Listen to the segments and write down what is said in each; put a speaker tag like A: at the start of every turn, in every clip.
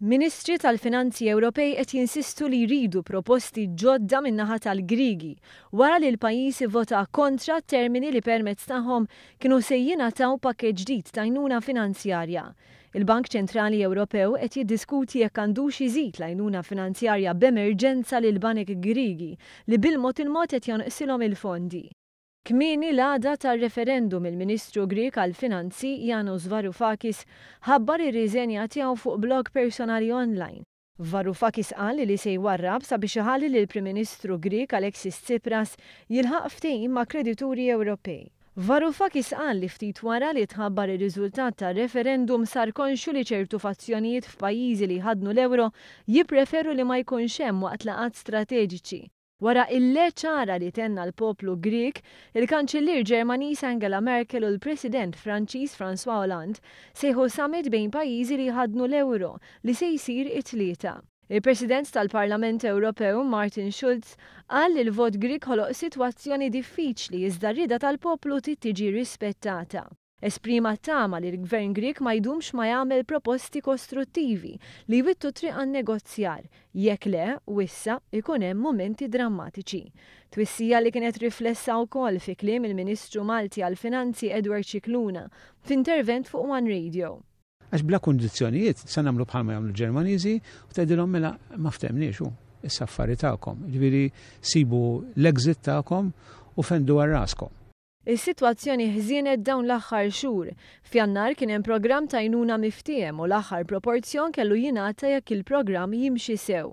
A: Ministri tal-Finanzi Ewropej qed jinsistu li jridu proposti ġodda min-naħa tal-Griegi wara li l-pajjiż ivvota kontra t-termini li permezz tagħhom kienu se jingħataw pakkett ġdid ta' għajnuna finanzjarja. Il-Bank Ċentrali Ewropew qed jiddiskuti jekk għandux iżid l-għajnuna finanzjarja b'emerġenza lill-banek Griegi li bil-mod il-mod qed jonqsilhom il-fondi. Kmieni l-għada tar-referendum il-Ministru Grieg għall-Finanzi, Yanos Varoufakis, ħabbar ir-riżenja tiegħu fuq blog personali online. Varoufakis qal li se jwarrab sabiex iħalli lill-Prim Ministru Grieg Alexis Tsipras jilħaq ftehim ma' kredituri Ewropej. Varoufakis qal li ftit wara li tħabbar ir-riżultat tar-referendum sar konxju li ċertu fazzjonijiet f'pajjiżi li jħaddnu l-ewro jippreferu li ma jkunx hemm waqt laqgħat strateġiċi. Wara il-le ċara li tenna l-poplu Grieg, il-Kanċillier Ġermaniż Angela Merkel u l-President Franċiż François Hollande sejħu summit bejn pajjiżi li jħaddnu l-ewro li se jsir it-Tlieta. Il-President tal-Parlament Ewropew Martin Schulz qal li l-vot Grieg ħoloq sitwazzjoni diffiċli iżda r-rieda tal-poplu trid tiġi rispettata. Esprima tama li l-Gvern Grieg ma jdumx ma jagħmel proposti kostruttivi li jwittu triq għan-negozjar. Jekk le, wissa, ikun hemm mumenti drammatiċi. Twissija li kienet riflessa wkoll fi kliem il-Ministru Malti għall-Finanzi Edward Scicluna f'intervent fuq One Radio.
B: Għax bla kundizzjonijiet se nagħmlu bħalma jagħmlu l-Ġermaniżi u tgħidilhom mela ma ftehmniex hu, issa affari tagħkom. Ġifieri sibu l-exit tagħkom u fendu għal raskom.
A: Is-sitwazzjoni ħżienet dawn l-aħħar xhur. F'Jannar kien hemm programm ta' għajnuna miftiehem u l-aħħar proporzjon kellu jingħata jekk il-programm jimxi sew.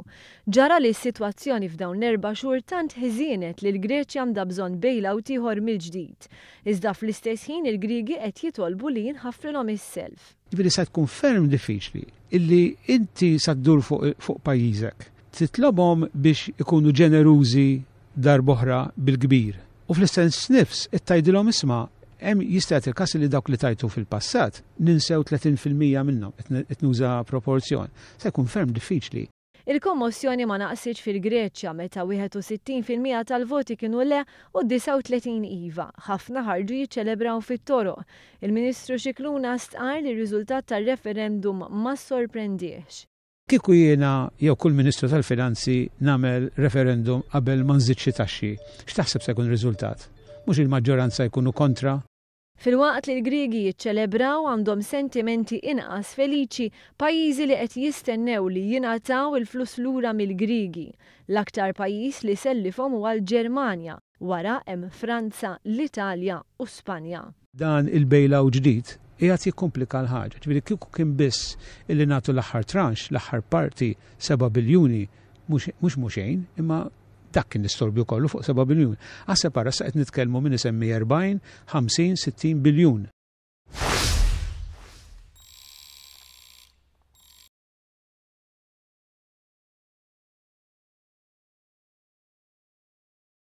A: Ġara li s-sitwazzjoni f'dawn l-erba' xhur tant ħżienet li l-Greċja għandha bżonn bailout ieħor mill-ġdid. Iżda fl-istess ħin il-Griegi qed jitolbu li jinħafrilhom is-self.
B: Ġifieri se tkun ferm diffiċli illi inti sa ddur fuq pajjiżek. Titlobhom biex ikunu ġenerużi darb'oħra bil-kbir. U fl-istess nifs tgħidilhom isma' hemm jista' jagħti l-każ li dawk li tajtu fil-passat ninsew 30% minnhom, qed nuża proporzjon. Se jkun ferm diffiċli.
A: Il-kommossjoni ma naqsitx fil-Greċja meta 61% tal-voti kienu le u 39 iva. Ħafna ħarġu jiċċelebraw fit-toroq. Il-Ministru Scicluna stqarr li r-riżultat tar-referendum ma sorprendihx.
B: Kieku jiena jew kull Ministru tal-Finanzi nagħmel referendum qabel ma nżid xi taxxi, x'taħseb se jkun ir-riżultat? Mhux il-maġġoranza jkunu kontra?
A: Filwaqt li l-Griegi jiċċelebraw għandhom sentimenti inqas feliċi pajjiżi li qed jistennew li jingħataw il-flus lura mill-Griegi. L-aktar pajjiż li sellifhom huwa l-Ġermanja, wara hemm Franza, l-Italja u Spanja.
B: Dan il-bailout ġdid qiegħed jikkumplika l-ħaġa. Ġifieri kieku kien biss illi nagħtu l-aħħar tranche, l-aħħar parti 7 biljuni, mhux mhux xejn, imma dak kien l-istorbju kollu fuq 7 biljuni. Aħseb ara issa qed nitkellmu min isemmi 40, 50, 60 biljun.